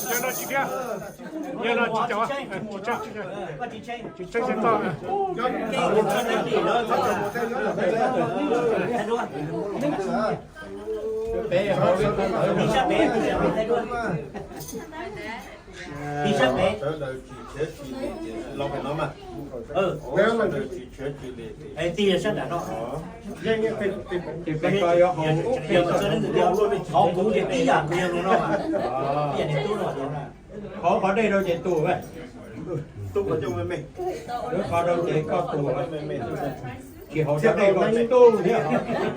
Yog no tsis thiab, yog no tsis cov, tsis tsheej, tsis tsheej tsis tau. Peb, peb, peb. Sawv daws tsis tshiav tsis lim, los pem no mas. Sawv daws tsis tshiav tsis lim. Tig sab nram no. Ces peb ko yuav hauv, hauv kuv ces ib yam kuv yog no. Ib yam niag tub no. Hauv qhov dej rau ces tus, tus qhov coj me me, lub qhov rau ces koj tus. Tsis haus dej koj tsis tu thiab.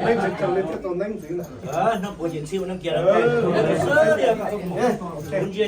Neeb tseem tsaws li thiaj tau neeb ntxiv ntag. Hnub puav ces txhij ua neeb kiag lawm. Kuv ntsia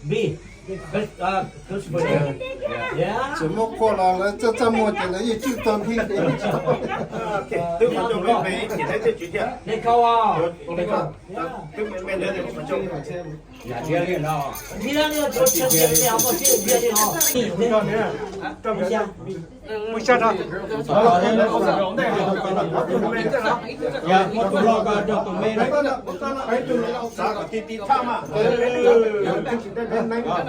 Vij, tsis muaj qhua los lawv txaj txaj muag ces lawv yeej tswj tau nthi. Twb qhov coj me me ces neb thiaj tswv thiab. Twb me me ntawd ces qhov coj. Mus xyab no. Muab tus loj ko rau tus me na. Xav kom ti ti thaj mas.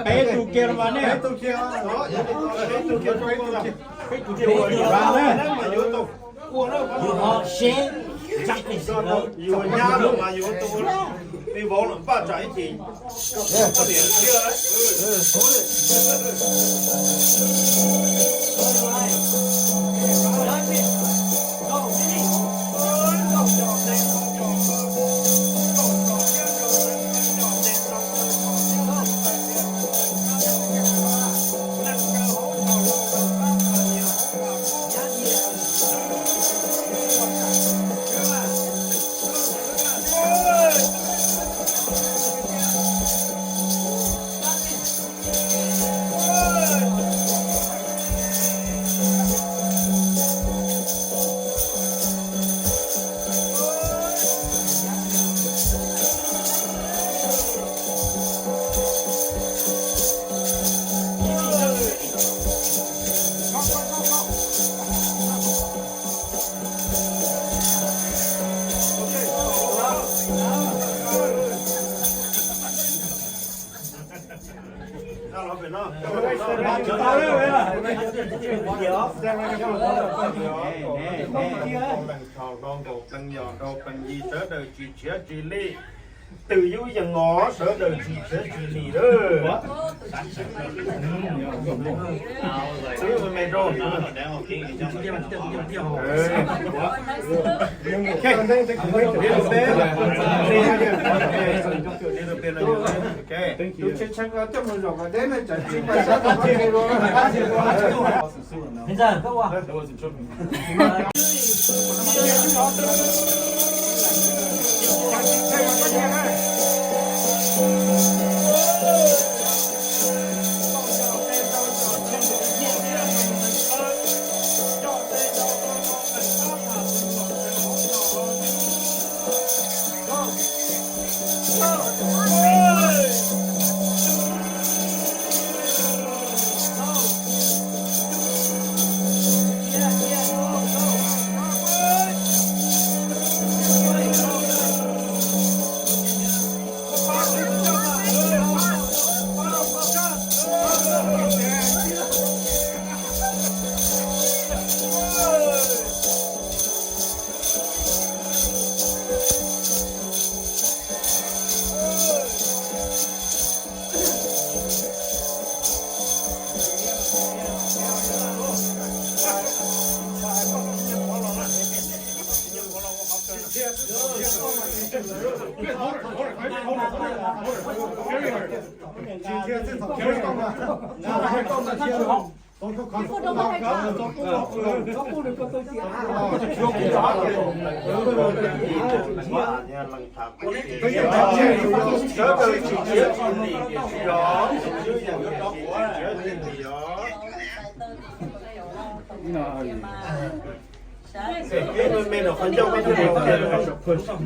Peb tus kiag los mas nej. Peb tus kiag, peb tus kiag. Yus ho seb, yus nyab los mas yus tus, peb vauv los npaj tsam ib chim. Nkaus plees yog nkaus plees yim sawv daws tsis tshiav tsis lim. Twm yub yees os, sawv daws tsis khiav tsis lim lawm. Twb me me rau.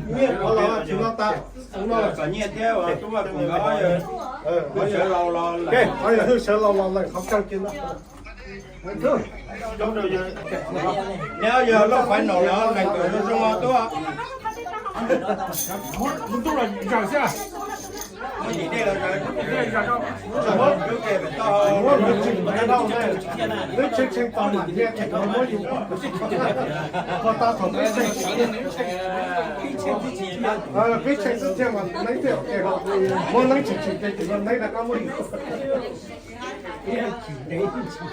Nyiaj qhov los tsis noj tas, ub no los txom nyem thiab, ua tub ua kub nkawd ob yawg, ob yawg sawv los los lawm qhov kawg kiag ntag. Neb ob yawg loj paiv nraum los lees kom zoo zoo tuaj. Peb tshee tshee tau mas thiaj muab yus, kho tau thaum peb tshee, peb tshee xwb thiaj mas neeb thiaj ua ke, muab neeb tshee tshee ces tus neeb rov qab muab yus. Yuav txawj neeb xwb,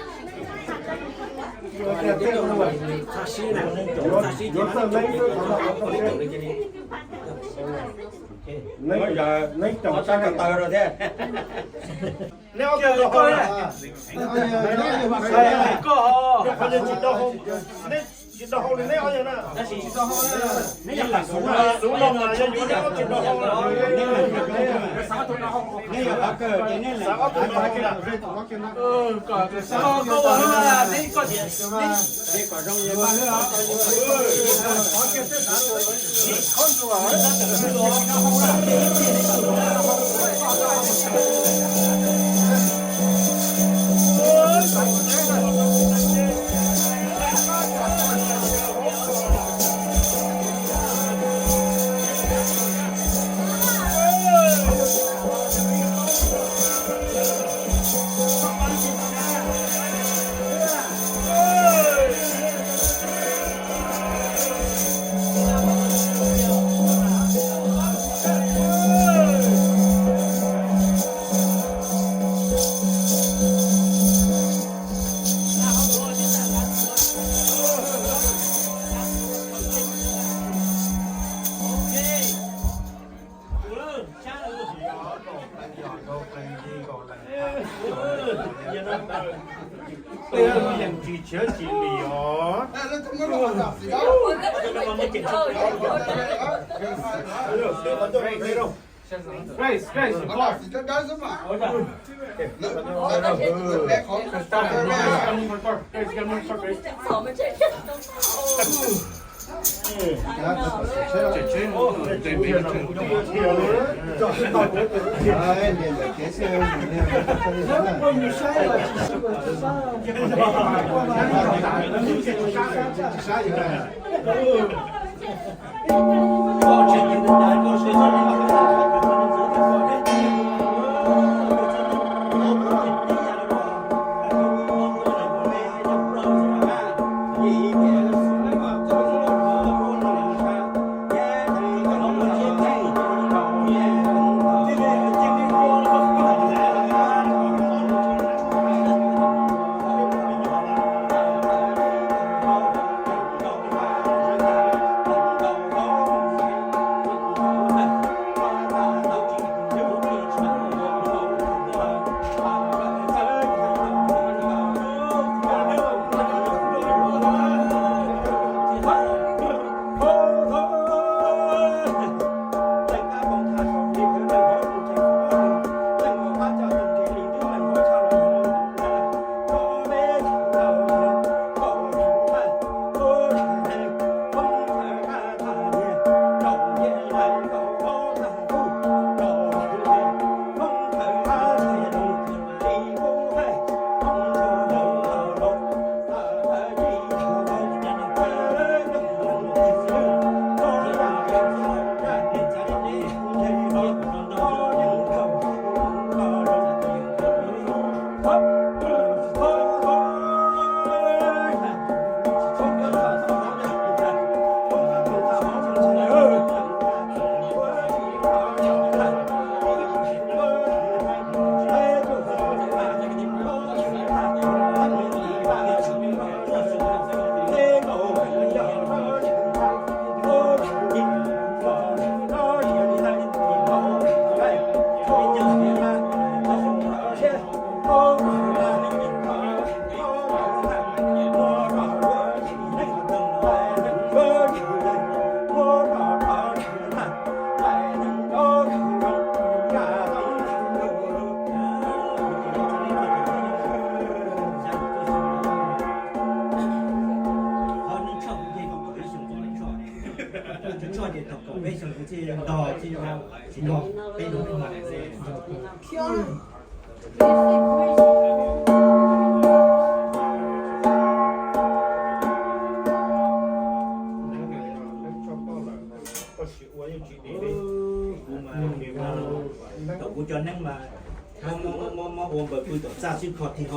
qhov no qhov txawj neeb. Neeb caum sab ko taw rau thiab. Neb ob tug nrog hau, koj tsis nrog hau, neb tsis nrog hau li neb ob yawg na. Xub no mas yog yuav neb ob tug nrog hau, xav ob tug nrog hau na. Tsis khiav tsis lim os. Grace, Grace, Kuv cov neeb mas mob mob ua npaws pw tom txaj xwb, kho tig